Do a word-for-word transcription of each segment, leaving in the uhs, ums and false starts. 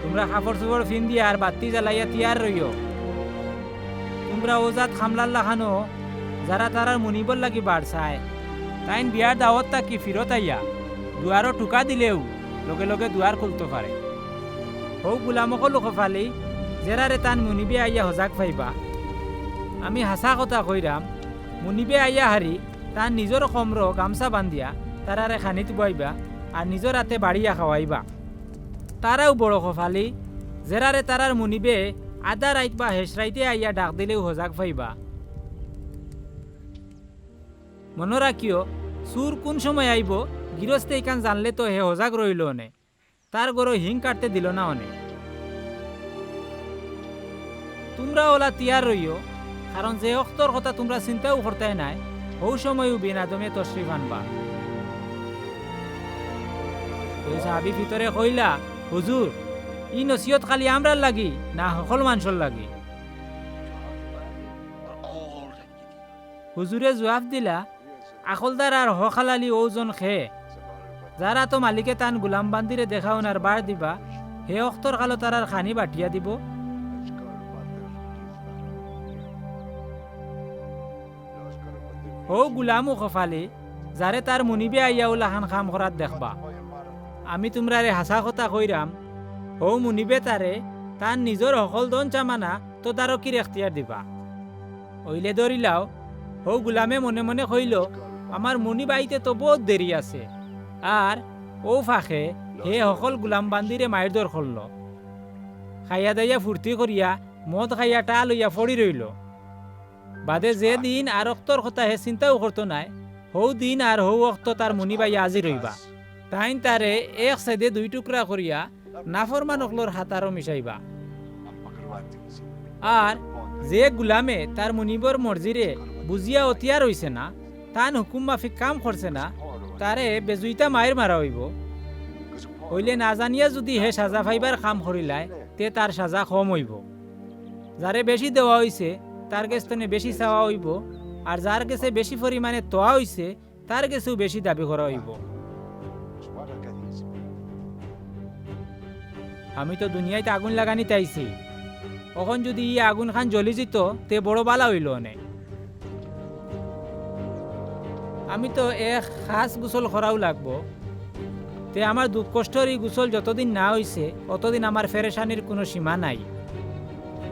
তুমরা কাপড়-চুপড় ফিন্দিয়া আর বাত্তি জ্বালাইয়া তিয়ার রইও। তুমরা অউ জাত কামলার লাখান, যারা তারার মুনিবর লাগি বাড় চায়। তাইন বিয়ার দাওয়াত থাকি ফিরত আইয়া দুয়ারো টুকা দিলেউ লগে লগে দুয়ার খুলতো পারে। হউ গুলাম অকল কপালি, যেরারে তান মুনিবে আইয়া হজাগ পাইবা। আমি হাছা কথা কইরাম, মুনিবে আইয়া হারি তান নিজর কমরো গামছা বান্ধিয়া তারারে খানিত বওয়াইবা আর নিজর আতে বাড়িয়া খাওয়াইবা। তারাউ বড় কপালি, যেরারে তারার মুনিবে আধা রাইত বা হেশ রাইতে আইয়া ডাক দিলেউ হজাগ পাইবা। মনো রাখিও, চুর কুন সময় আইবো, গিরস্তে ইখান জানলে তো হে হজাগ রইলো অনে, তার ঘরো হিং কাটতে দিলো না অনে। তুমরা অলা তিয়ার রইও, কারণ যে অক্তর কথা তুমরা চিন্তাউ করতায় নায়, হউ সময়উ বিন আদমে তশরিফ আনবা। কেউ সাহাবি ভিতরে কইলা, "হুজুর, ই নসিহত খালি আমরার লাগি না হকল মানষর লাগি?" হুজুরে জুয়াব দিলা, "আকলদার আর হক হালালি অউ জন কে, যার আতো মালিকে তান গুলাম বান্দিরে দেখাউন আর বার দিবা, হে অক্তর কালো তারার খানি বাটিয়া দিবো।" হউ গুলামউ কপালি, যারে তার মুনিবে আইয়া অলাখান কাম করাত দেখবা। আমি তুমরারে হাছা কথা কইরাম, হউ মুনিবে তারে তান নিজর হকল ধন চামানা তদারকির এখতিয়ার দিবা। অইলে ধরিলাও, হউ গুলামে মনে মনে কইলো, "আমার মুনিব আইতে তো বউত দেরি আছে।" আর অউ ফাঁকে হে হকল গুলাম বান্দিরে মাইরধর করলো। খাইয়া দাইয়া ফুর্তি করিয়া মদ খাইয়া টাল অইয়া পড়ি রইলো। বাদে যে দিন আর অক্তর কথা হে চিন্তাউ করতো নায়, হউ দিন আর হউ অক্ত তার মুনিব আইয়া হাজির অইবা। তাইন তারে এক ছেদে দুই টুকরা করিয়া নাফরমান অকলর হাতারো মিশাইবা। আর যে গুলামে তার মুনিবর মর্জিরে বুঝিয়া অতিয়ার অইছে না, তান হুকুম মাফিক কাম করছে না, তারে বেজুইতা মাইর মারা অইবো। অইলে না জানিয়া যুদি হে সাজা পাইবার কাম করিলায়, তে তার সাজা কম অইবো। যারে বেশি দেওয়া অইছে, তার গেছ তনে বেশি চাওয়া অইবো, আর যার গেছে বেশি পরিমাণে তোয়া অইছে, তার গেছেউ বেশি দাবি করা অইবো। আমি তো দুনিয়াইত আগুন লাগানিত আইছি, অখন যুদি ই আগুন খান জ্বলি যিতো, তে বড় বালা অইলো অনে। আমি তো এক খাস গোসল করাউ লাগবো। তে আমার দুঃখ কষ্টর ই গোসল যতদিন না অইছে, অতদিন আমার ফেরেশানির কুনু সীমা নাই।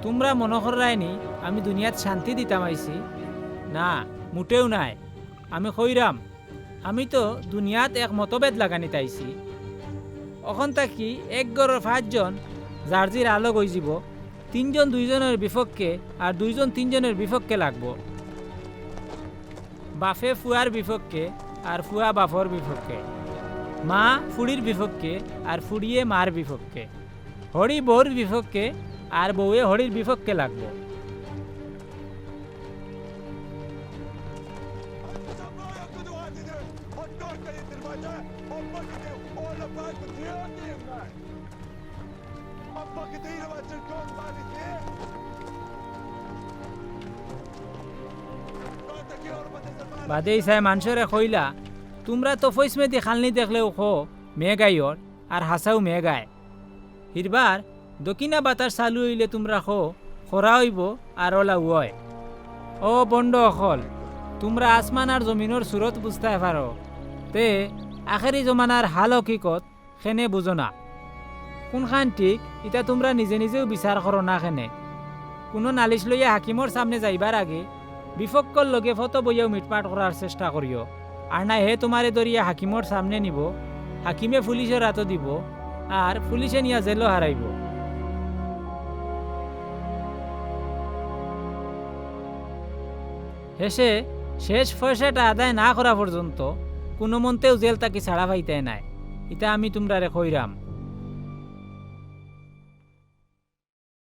তুমরা মনো কররায়নি আমি দুনিয়াত শান্তি দিতাম আইছি? না, মুটেউ নায়। আমি কইরাম, আমি তো দুনিয়াত এক মতভেদ লাগানিত আইছি। অখন থাকি এক ঘরর পাঁচজন যার জির আলগ অইযিবো, তিনজন দুইজনর বিপক্ষে আর দুইজন তিনজনর বিপক্ষে লাগবো। বাপে ফুয়ার বিপক্ষে আর ফুয়া বাপর বিপক্ষে, মা ফুড়ির বিপক্ষে আর ফুড়িয়ে মার বিপক্ষে, হড়ি বউর বিপক্ষে আর বউয়ে হড়ির বিপক্ষে লাগবো। বাদে ইছায় মানষরে কইলা, "তুমরা তো ফইসমেদি খালনি দেখলেউ কও, মেঘ আইয়র, আর হাছাউ মেঘ আয়।" হিরবার দক্ষিণা বাতাস চালু অইলে তুমরা কও, "খরা অইবো আর অলাউ অয়।" ও ভন্ড অকল, তুমরা আসমান আর জমিনর সুরত বুঝতায় পারো, তে আখেরি জমানার হাল হকিকত কেনে বুঝো না? কুনখান ঠিক, ইতা তুমরা নিজে নিজেউ বিচার করো না কেনে? কুনু নালিশ লইয়া হাকিমর সামনে যাইবার আগে বিপক্ষর লগে ফতো বইয়াউ মিটমাট করার চেষ্টা করিও, আর নায় হে তুমারে ধরিয়া হাকিমর সামনে নিবো, হাকিমে পুলিশর আতো দিবো, আর পুলিশে নিয়া জেলো হারাইবো। হেষে শেষ পয়সাটা আদায় না করা পর্যন্ত কুনুমন্তেউ জেল থাকি ছাড়া পাইতায় নায়, ইতা আমি তুমরারে কইরাম।